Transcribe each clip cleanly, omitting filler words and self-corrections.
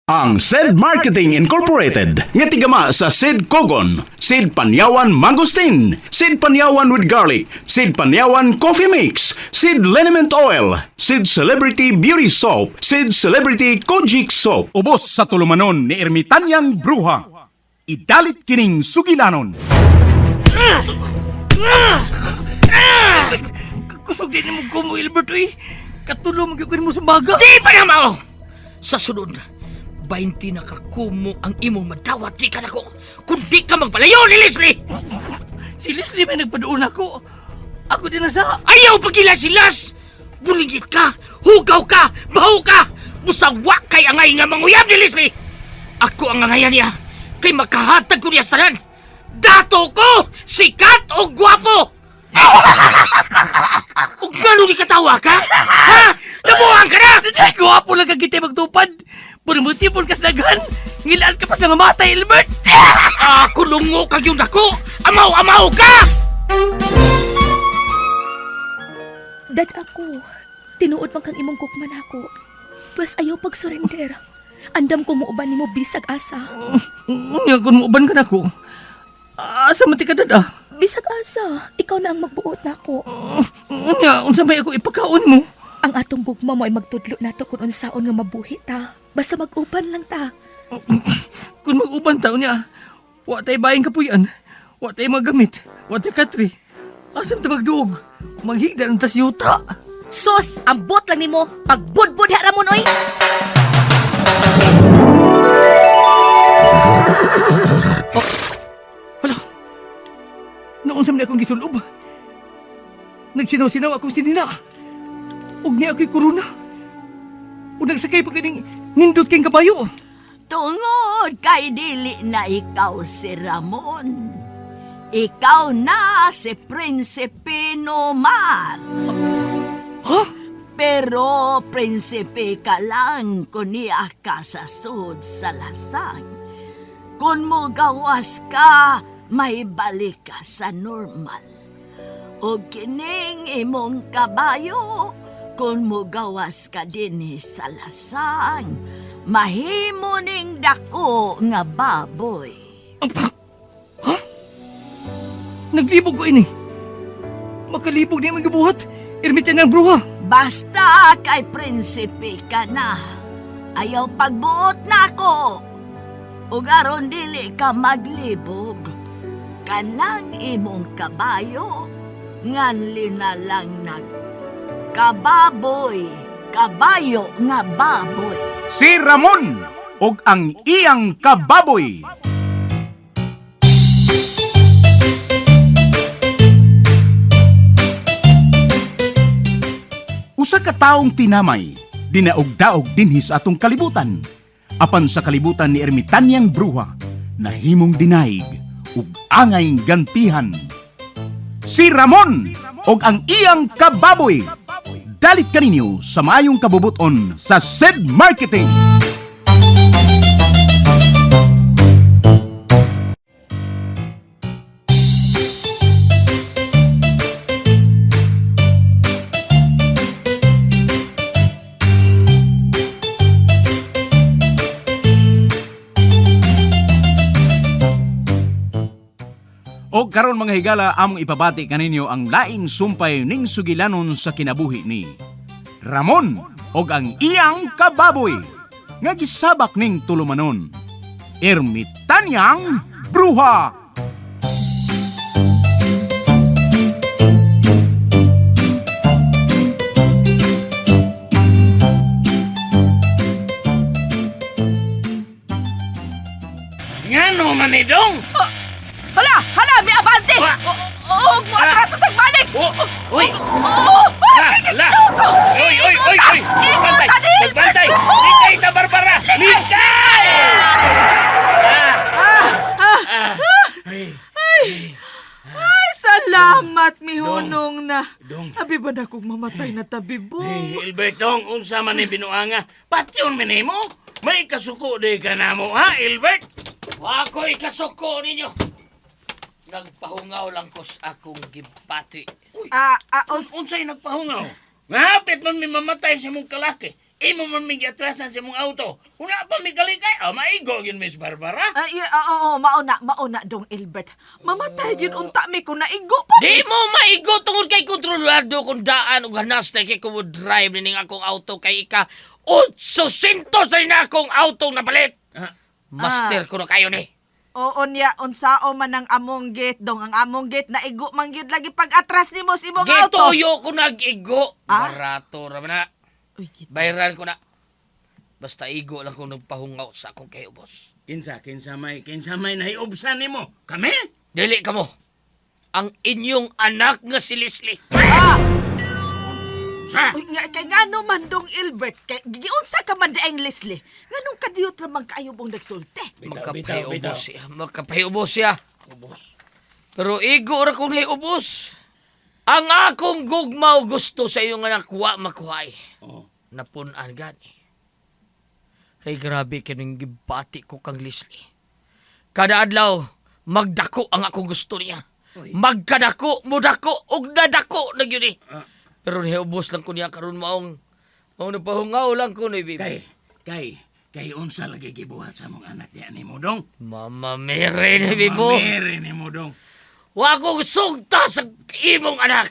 Ang Said Marketing Incorporated nga tigama sa Sid Kogon, Sid Panyawan Mangosteen, Sid Panyawan with Garlic, Sid Panyawan Coffee Mix, Sid Liniment Oil, Sid Celebrity Beauty Soap, Sid Celebrity Kojic Soap. Ubos sa tulumanon ni Ermitanyang Bruha. Idalit kining sugilanon. Kusog din mo ko mo, Ilbert, uy. Katulo mo gyud mo sa baga. Di pa na mao! Sa sunod, 20 na kakumo ang imong madawat di ka nako. Kung di ka magpalayo ni Leslie! Si Leslie may nagpaduon ako. Ako din na sa... Ayaw pagila si Las! Bulingit ka! Hugaw ka! Baho ka! Busawa kay angay nga manguyab ni Leslie! Ako ang angayan niya kay makahatag ko niya sa tanan! Dato ko! Sikat o gwapo! O gano'n katawa ka? Ha? Nabuang ka na! Ay, gwapo lang kag kita magtupad. Puro kas daghan. Ngilaan ka pa sa nga matay, Ilbert. Ako lungo kag yung dako! Amaw-amaw ka! Dad ako, tinuod man kang imong gugma nako. Pwes ayaw pag-surrender. Andam ko muuban nimo bisag asa. Unya, kung muuban ka na ko. Asa man ti ka dada? Bisag asa, ikaw na ang magbuot nako. Unya, unsa may ako ipakaon mo? Ang atong gugma mo ay magtudlo nato kung unsaon nga mabuhi ta. Basta mag-uban lang ta. Kung mag-uban ta, unya, wa tay bayang kapuyan. Wa tay magamit. Wa tay katri. Asa man ta magduog? Maghigda ng tas yuta. Sos, ambot lang nimo. Pagbudbud ha ramon oy. Hala. Noon sa akong gisulob. Nagsinaw-sinaw akong sinina. Ug niya ako'y korona. Ug nagsakay pa kining nindot kayong kabayo. Tungod kay dili na ikaw si Ramon. Ikaw na si Prinsipe Nomar. Ha? Pero prinsipe ka lang kung niya ka sa sud sa lasang. Kung mo gawas ka, may balik ka sa normal. O kining imong kabayo, kung mo gawas ka dinhi sa lasang, mahimo ning dako nga baboy. Naglibog ko ini. Makalibog niya magibuhat. Ermitan ng bruha. Basta kay prinsipe ka na. Ayaw pagbuot na ako. Ug aron dili ka maglibog. Kanang imong kabayo, nganli na lang nag kababoy, kabayo nga baboy. Si Ramon og ang iyang kababoy. Usa ka taong tinamay, dinaog-daog dinhi sa atong kalibutan. Apan sa kalibutan ni Ermitanyang Bruha, nahimong dinaig ug angay gantihan. Si Ramon og ang iyang kababoy. Dalit kaninyo sa maayong kabubuton sa Said Marketing. O karon mga higala among ipabati kaninyo ang laing sumpay ning sugilanon sa kinabuhi ni Ramon og ang iyang kababoy nga gisabak ning tulumanon. Ermitanyang Bruha. Ngano man ni Dong? Hala, hala, mi abante! Wa- Og mo atras sa sagbalik! Oh, uy! Oh, La, la. Uy, uy, uy, uy! Magbantay! Magbantay! Likay ta, Barbara! Likay! Ay, salamat, mihunong na. Dong. Abi ba na kong mamatay na tabi, Bong? Hey, Ilbert Dong, unsa man ni binuanga? Patyon man nimo? May kasuko di ka namo, ha, Ilbert? Wa ko'y kasuko ninyo. Nagpahungaw lang ko sa akong gibati. Uy, Ah, ah, unsay nagpahungaw? Ngapit man mi mamatay sa mong kalaki. Imo man mig atrasan sa imong auto. Una pa mi kalikay, ah, maigo gyud Miss Barbara. Ay, oo, oo, mauna, mauna dong Ilbert. Mamatay yun unta mi kung naigo pa. Di mo maigo tungod kay kontrolado kung daan og hanas na kay ko drive nining akong auto kay ika 800 rin akong auto napalit. Ah. Master ko na kayo ni. Oo niya, unsao man ang among gate dong. Ang among gate naigo man gyud lagi pag atras nimo sa imong auto. Gituyo ko nag-igo. Ah? Barato ra man na. Uy, git. Bayaran ko na. Basta igo lang kung nagpahungaw sa akong kayo, boss. Kinsa kinsa may nahiubsan nimo? Kami? Dili ka mo. Ang inyong anak nga si Leslie. Ah! Sa? Uy, nga, kay ngano man dong Ilbert, kay giunsa ka man diang Leslie. Nganong kadiyot ra man kaayo mong nagsulti? Bitaw, bitaw, bitaw. Magkapahiubos siya. Magkapahiubos siya. Ubos. Pero igo ra kong nahiubos. Ang akong gugma o gusto sa iyong anak, wa makuhay. Oh. Napun-an gani. Kay grabe kining gibati ko kang Leslie. Kada adlaw, magdako ang akong gusto niya. Magkadako, mudako, ug nadako na gyud eh. Ah. Pero nahiubos lang ko niya karon maong maong napahungaw lang ko ni baby. Kay kay kay unsa lagi gibuhat sa among anak diya nimo dong? Mama Mary ni Bibo. Mamere nimo dong. Wa kong sugta sa imong anak.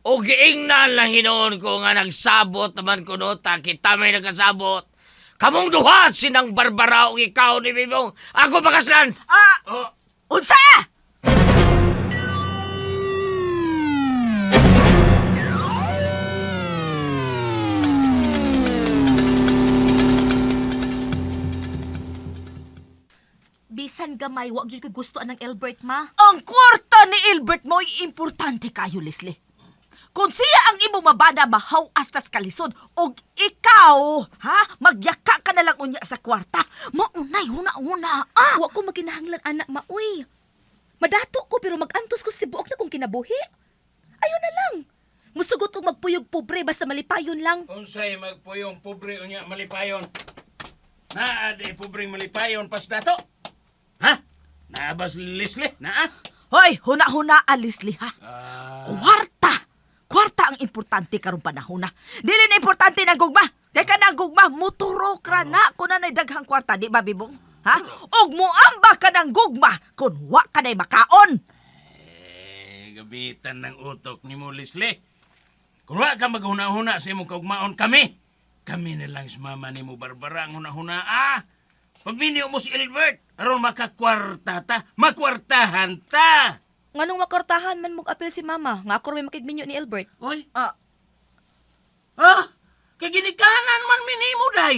O giingnan lang hinoon ko nga nagsabot naman kuno ta kita may nagkasabot. Kamong duha sinang Barbara ug ikaw ni Bibong. Ako pakaslan. Ah! Oh. Unsa? Bisan gamay, wa gyud ko gusto anang Elbert, ma. Ang kwarta ni Ilbert mo'y importante kayo, Leslie. Kung siya ang imong mabana, mahaw-as tas kalisod, og ikaw, ha, magyaka ka na lang unya sa kwarta. Maunay, huna-huna, ah! Wa ko maginahanglan anak, ma, uy. Madato ko pero magantos ko sa tibuok na kong kinabuhi. Ayon na lang. Musugot kong magpuyog pobre basta malipayon lang. Unsay magpuyong pobre unya malipayon? Naa di pobreng malipayon pas dato. Ha? Naa ba si Leslie? Naa? Hoy, huna-huna, ah, Leslie, ha? Kwarta! Kwarta ang importante karong panahon na. Dili na importante ng gugma. Kay ka ng gugma, muturok ra na kung nanay daghang kwarta, di ba, Bibong? Ha? Og muamba ka ng gugma kung wa ka na'y makaon. Eh, gabitan ng utok ni mo, Leslie. Kung wa ka maghuna-huna sa imong kaugmaon kami, kami na lang sa mama ni mo, Barbara, ang huna-huna, ah! Pagminyo mo si Albert, aron makakwarta ta, makwartahan ta! Nganong makortahan man mog apil si mama, nga ako ra may makigminyo ni Elbert. Oy, Ah, ah! Kay ginikanan man minimo, day!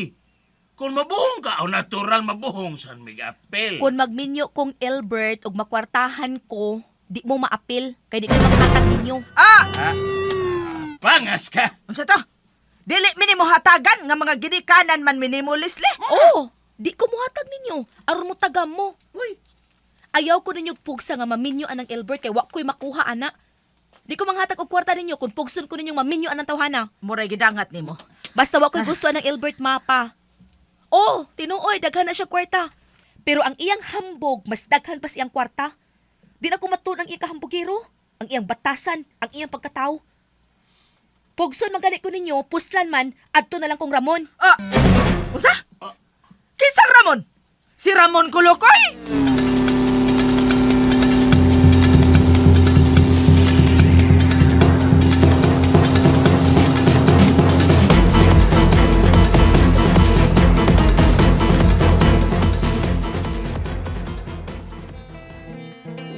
Kung mabuhong ka, o natural mabuhong, san mig-apel. Kung magminyo kong Elbert ug makwartahan ko, di mo maapil kay di ko makahatag ninyo. ah! Pangas ka! Unsa to? Dili minimo hatagan nga mga ginikanan man minimo Leslie. Oh, di ko mohatag ninyo. Aron mo tagam mo. Uy, Ayaw ko ninyo pugsa nga maminyo anang Elbert kay wa ko'y makuha ana. Di ko manghatag og kwarta ninyo kung pugson ko ninyong maminyo anang tawhana. Muray gidangat nimo. Basta wa ko'y gusto anang Elbert mapa. Oh, tinuoy daghan na siya kwarta. Pero ang iyang hambog mas daghan pa sa iyang kwarta. Di na ko matud ang iyang kahambugero, ang iyang batasan, ang iyang pagkatao. Pugson magali ko ninyo, puslan man, adto na lang kong Ramon. Ah! Unsa? Kinsang Ramon? Si Ramon Kulukoy?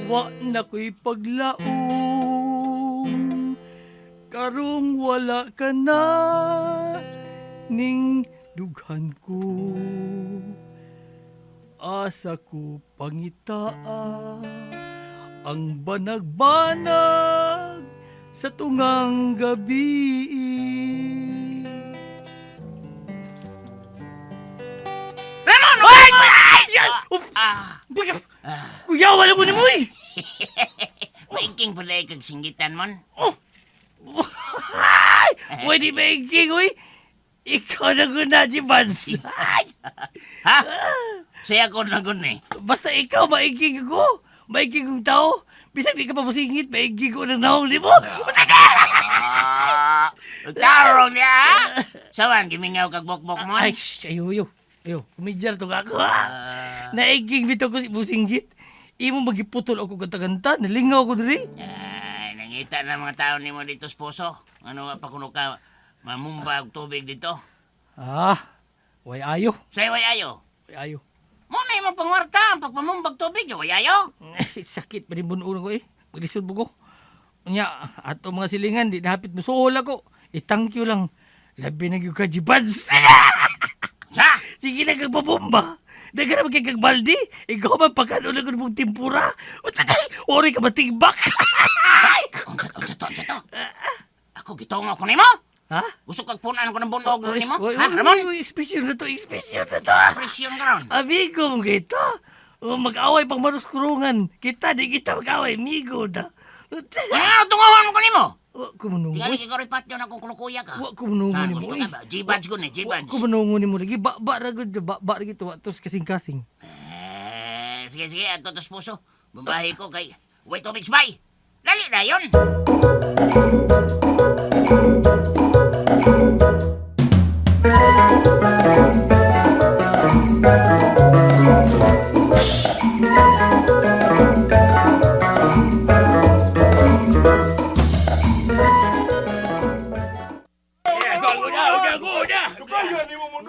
Wa na ko'y paglaom Karong wala ka na Ning dughan ko. Asa ko pangitaa ang banag-banag sa tungang gabi. Ramon! Ay! Ay! Ay! Kuya, wala ko ni mo eh! Maingking pala kag singgitan mon. Ay! Pwede ba ingking, uy? Ikaw na guna, si Vance. Ay! Ha? Siya ko na gun eh. Basta ikaw, maingking ako. Maingking kong tao. Bisag di ka pa musingit, maingking ko ng naong, di mo? Ah, Tarong niya, ha? Sawan, gimingaw kag bokbok mo. Ay, shh, ayo, ayo. Ayo, kumidyar to ako. Naiging bitaw ko si Businggit. Imo magiputol ako kanta-kanta, nalingaw ko diri. Ay, nangita na mga tao nimo dito sa puso. Ano pa kuno ka mamumba og tubig dito? Ah, way ayo. Say way ayo. Way ayo. Muna imong pangwarta ang pagpamumbag tubig, way ayo. Sakit pa rin bunuon ko eh. Maglisod mo ko. Unya, ato mga silingan, di nahapit mo suhol ako. I-thank you lang. Labi na gyud ka, Jibads. Sa? Sige lang kag pabomba. Daga naman kay kag baldi. Ikaw man pagkano na mong timpura. Utatay, ori ka matigbak. Unsa unsa to, unsa to? Ako gitungo ko nimo? Ha? Gusto kag punan ko ng bunog nimo? Oy, Ha, oy, Ramon? oy, Ekspresyon na to, ekspresyon na to. Presyon karon. Amigo mo kita. O, mag-away pang marus kurungan. Kita, di kita mag-away. Amigo na. Ano tungohan ko nimo? Wa ko manungo. Tingali kay Roy Patyon akong kulukuya ka. Wa ko manungo Ha, nimo. gusto eh. ka ba? G-Buds ko ni, Wa G-Buds. ko manungo nimo lagi. Ba ba ra gud, ba ba ra gid wa tos kasing-kasing. Eh, sige, sige, ato tas puso. Bumbahi ko kay way tubig bay. Dali na yun.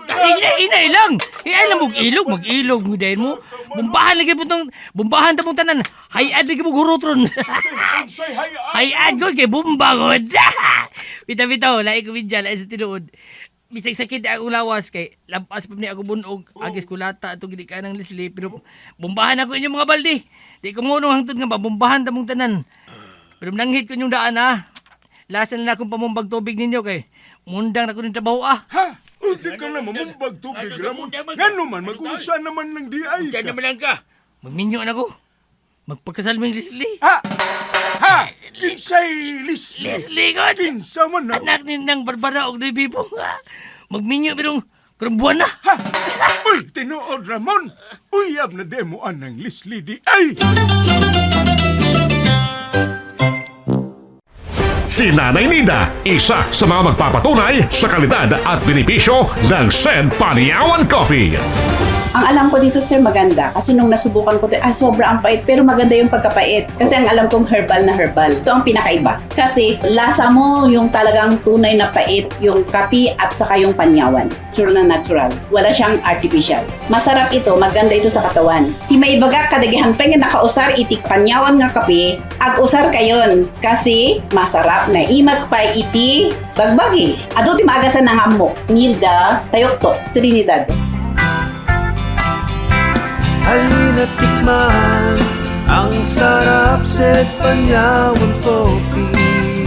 Hinay, hinay lang. Hinay lang mag-ilog, mag-ilog mo dahil mo. Bumbahan lagi po tong, bumbahan ta mong tanan. Hayad lagi mo gurutron. Hayad ko kay bumba ko. Bitaw bitaw, lahi ko bidya, lahi sa tinuod. Bisag sakit ang lawas kay lampas pa ni ako bunog, agis kulata ato gidi ka ng Leslie pero bumbahan ako inyong mga baldi. Di ko mo hangtod nga ba bumbahan ta mong tanan. Pero nanghit ko inyong daan ha. Lasa na lang akong pamumbag tubig ninyo kay mundang na ko ning trabaho ah. Ha? Hindi ka na mamumbag tubig, Ramon. Ngano man, mag-unsa naman lang di ay Diyan ka. naman lang ka. Magminyo na ko. Magpakasal ming Leslie. Ha? Ha? Kinsay Leslie? Leslie god. Kinsa man na? Anak ni nang Barbara og Bibo. Magminyo birong karong buwan na. Ha? Uy, tinuod, Ramon. Uyab na demo anang Leslie di ay. Si Nanay Nida, isa sa mga magpapatunay sa kalidad at benepisyo ng Said Paniawan Coffee. Ang alam ko dito sir maganda kasi nung nasubukan ko to, ah, sobra ang pait pero maganda yung pagkapait kasi ang alam kong herbal na herbal. Ito ang pinakaiba kasi lasa mo yung talagang tunay na pait, yung kapi at saka yung panyawan. Natural na natural. Wala siyang artificial. Masarap ito, maganda ito sa katawan. Ti maibaga kadagihan pa nga nakausar iti panyawan nga kape, ag usar kayon kasi masarap na imas pa iti bagbagi. Ado ti maagasan na nga mo. Nilda Tayokto, Trinidad. Halina't tikman ang sarap sa Panyawan Coffee.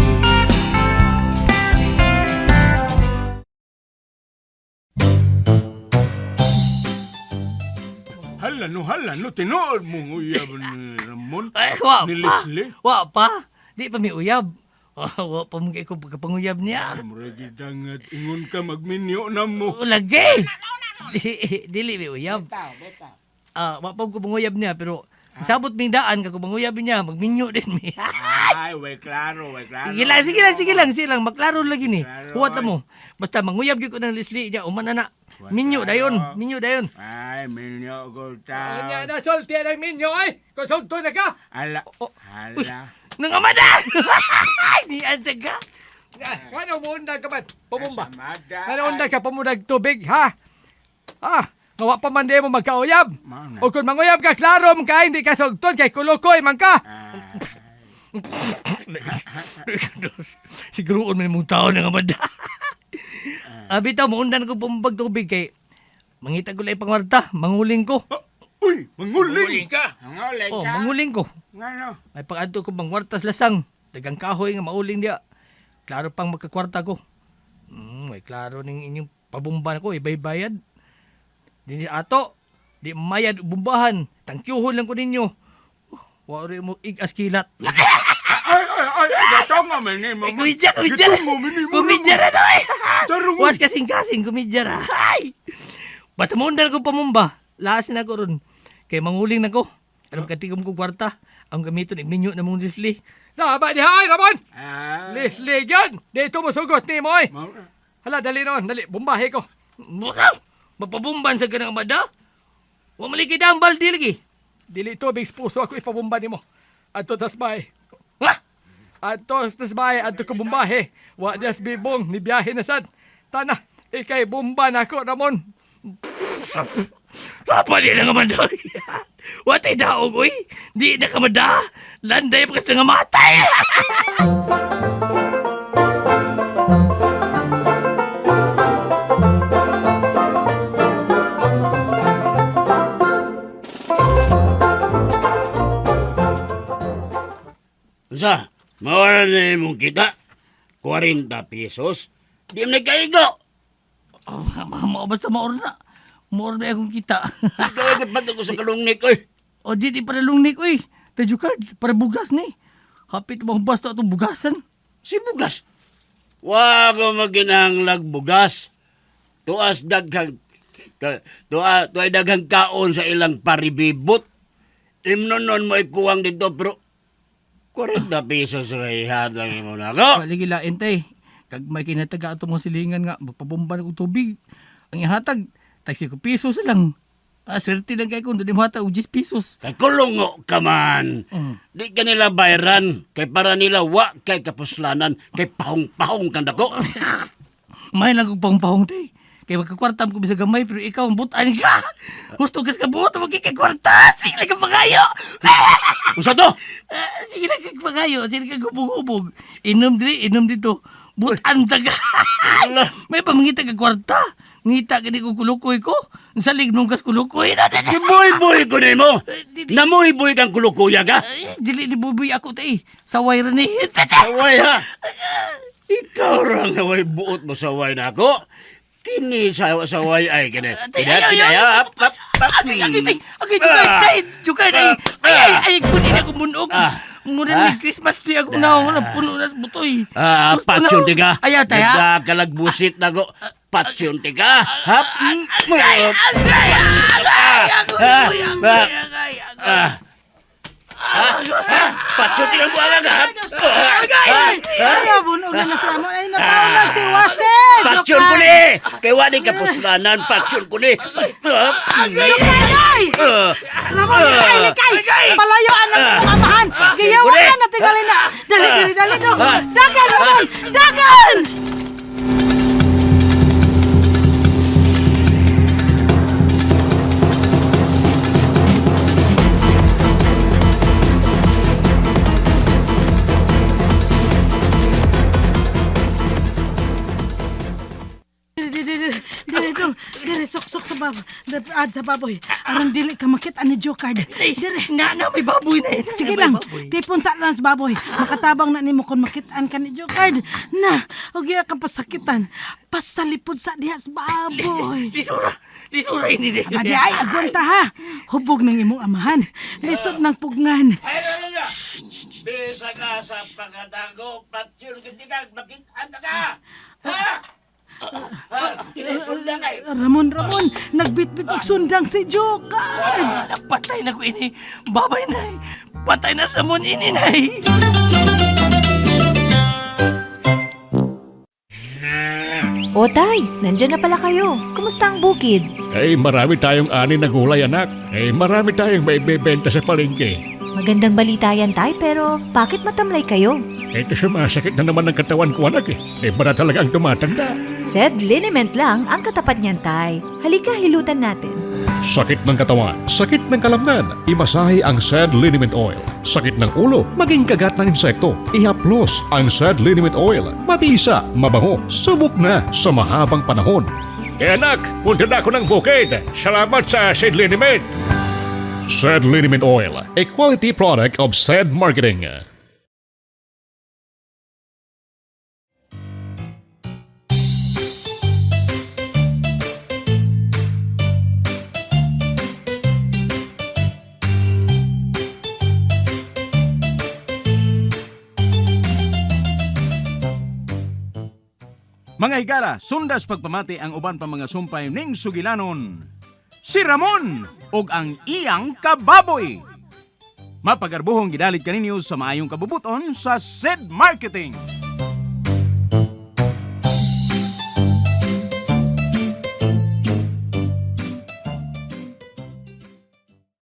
Hala no, hala no, tinuod mong uyab ni Ramon. Ay, wa Ni pa. Leslie. Wa pa. Di pa mi uyab. Oh, wa pa mo kay ko pagkapanguyab niya. Murag dangat ingon ka magminyo na mo. Oh, lagi. Di, dili mi uyab. Ah, wa pa ko panguyab niya pero sabot ming daan ka ko panguyab niya, magminyo din mi. Ay, way klaro, way klaro. Sige lang, sige lang, sige lang, sige lang, maklaro lagi ni. Klaro, Huwat na mo. Basta manguyab gyud ko ng Leslie niya, uman na na. Minyo dayon, minyo dayon. Ay, minyo ko ta. na sulti ang minyo ay. Kusog na ka. Ala, Oh, Uy, ala. nang amada. Ni ansa ka. Ano mo undag ka man? Pumumba. Asamada. Ano undag ka pumundag tubig, ha? Ah, ngawa pa man di mo magkauyab. Mao na. O kung manguyab ka, klaro mo ka, hindi ka sugton, kay kulukoy man ka. Siguroon man imong tao ng amada. Abi taw muundan ko pumbag tubig kay mangita ko lang pangwarta, manguling ko. Ah, Uy, manguling. Manguling ka. Manguling Oh, ka. manguling ko. Ngano? May pag-adto ko mangwarta sa lasang. Dagang kahoy nga mauling diya. Klaro pang magkakwarta ko. May klaro ning inyong pabumba ko, ibay-bayad. Di ni ato, di mayad bumbahan. Tangkyuhon lang ko ninyo. Wa rin mo igas kilat. Ay, ay, ay, gatonga man ni mo. Eh, kumidya, kumidya. Gitungo man ni mo. Kumidya na to eh. Tarong. Was kasing-kasing, kumidya na. Ay! Basta mundal ko pamumba. Laas na ko ron. Kay manguling na ko. Anong katigom ko kwarta? Ang gamiton, iminyo na mong disli. Tama diha ay, Ramon. Leslie gyud. Dito mo sugot nimo oy. Hala dali noon, dali bumbahe ko. Mapabumban sa ganang amada? Wa maliki ang balde lagi. Dili tubig sa puso ako ipabumba nimo. Adto tas bay. Ha? Adto tas bay, adto ko bumbahe. Wa das bibong ni biyahe na sad. Tana, ikay bumba na ako Ramon. Papa di na nga man doy. Watay daog oy. Di na ka mada. Landay pa kasi nga matay. Unsa? Mawala na imong kita. 40 pesos. Di mo nagkaigo. Oh, mao basta maor na. Maor na akong kita. Nagkaigo pa ko sa kalungnik oy. O di di para lungnik oy. Tajukan para bugas ni. Hapit mo basta atong bugasan. Si bugas. Wa ko maginahanglag bugas. Tuas daghang ka, tuay daghang kaon sa ilang paribibot. Imnonon mo ikuwang dito pero 40 pesos ra ihatag nimo nako. Wala lain tay. Kag may kinataga atong mga silingan nga magpabomba na kog tubig. Ang ihatag tag 5 pesos lang. Ah, swerte lang kay kung doon mo hatag og 10 pesos. Kay kulungo ka man. Di ka nila bayran. Kay para nila wa kay kapuslanan. Kay pahong-pahong kang dako. May lang kog pahong-pahong tay. Kay magkakwarta ko bisag gamay pero ikaw ang butan ka. Gusto kas ka buot mo kay kwarta. Sige lang ka pangayo. Unsa to? Ah, sige lang ka pangayo, sige lang ka hubog-hubog. Inom diri, inom dito. Butan ta ka. May pamangita ka kwarta. Ngita gani ko kulukoy ko. Salig nung kas kulukoy na. Giboy-boy ko nimo. Namuy-boy kang kulukuya ka. Ay, dili ni buboy ako tay. Saway ra ni. Saway ha. Ikaw ra nga way buot mo saway na ako. Kini saway ay kini. Tay, Kini ay, ay, kini ay, ap ap ap. Agay, agay, tay. Agay, jukay, tay. Jukay, tay. Ay, ay, ay, kunin ako munog. Muna ni Christmas tree ako na ako na puno na sa butoy. Ah, Gusto na patsyon ako. tiga. Ayaw, tay, ha? Nagkakalagbusit na ko. Patsyon tiga. Hap. Agay, agay, agay, agay, agay, agay, agay. Patsyon tiga buang ka. Agay! Ay, bunog na sa Ramon. Ay, nataon nagtiwasin! Patsyon ko ni. Kay wa ni kapuslanan. Patsyon ko ni. Jukay! Ramon, likay, likay! Palayuan na itong amahan! Giyawan ka na, tingali na! Dali, dali, dali, dong! Dagan, Ramon! Dagan! Dili, dili, dili, dong. Dili, suksok sa baboy. Ad sa baboy. Aron dili ka makita ni Jokard. Dili. Na, na, may baboy na eh. Sige May lang, baboy. tipon sa lang sa baboy. Makatabang na nimo kung makitaan ka ni Jokard. Na, og iya ka pasakitan. Pasalipod sa diha sa baboy. Lisura, lisura ini di. Aba di ay, agwanta ha. Hubog ng imong amahan. Lisod ng pugngan. Ay, na, na, na. Bisa ka sa pagkatago, patsyon ka, makitaan ka. Ha? Ha? Kinisundan ay. Ramon, Ramon, nagbitbit og sundang si Jokard. Patay na ko ini. Babay nay. Patay na sa mon ini nay. O tay, nandyan na pala kayo. Kumusta ang bukid? Eh, marami tayong ani na gulay, anak. Eh, marami tayong maibebenta sa palengke. Magandang balita yan tay, pero bakit matamlay kayo? Eh, kasi masakit na naman ang katawan ko, anak eh. Eh, bara talaga ang tumatanda. Said liniment lang ang katapat niyan tay. Halika, hilutan natin. Sakit ng katawan, sakit ng kalamnan, imasahe ang Sad Liniment Oil. Sakit ng ulo, maging kagat ng insekto, ihaplos ang Sad Liniment Oil. Mabisa, mabango, subok na sa mahabang panahon. Eh anak, punta na ako ng bukid. Salamat sa Sad Liniment. Sad Liniment Oil, a quality product of Sad Marketing. Mga higala, sundas pagpamati ang uban pa mga sumpay ning sugilanon. Si Ramon ug ang iyang kababoy. Mapagarbuhong gidalit kaninyo sa maayong kabubuton sa SED Marketing.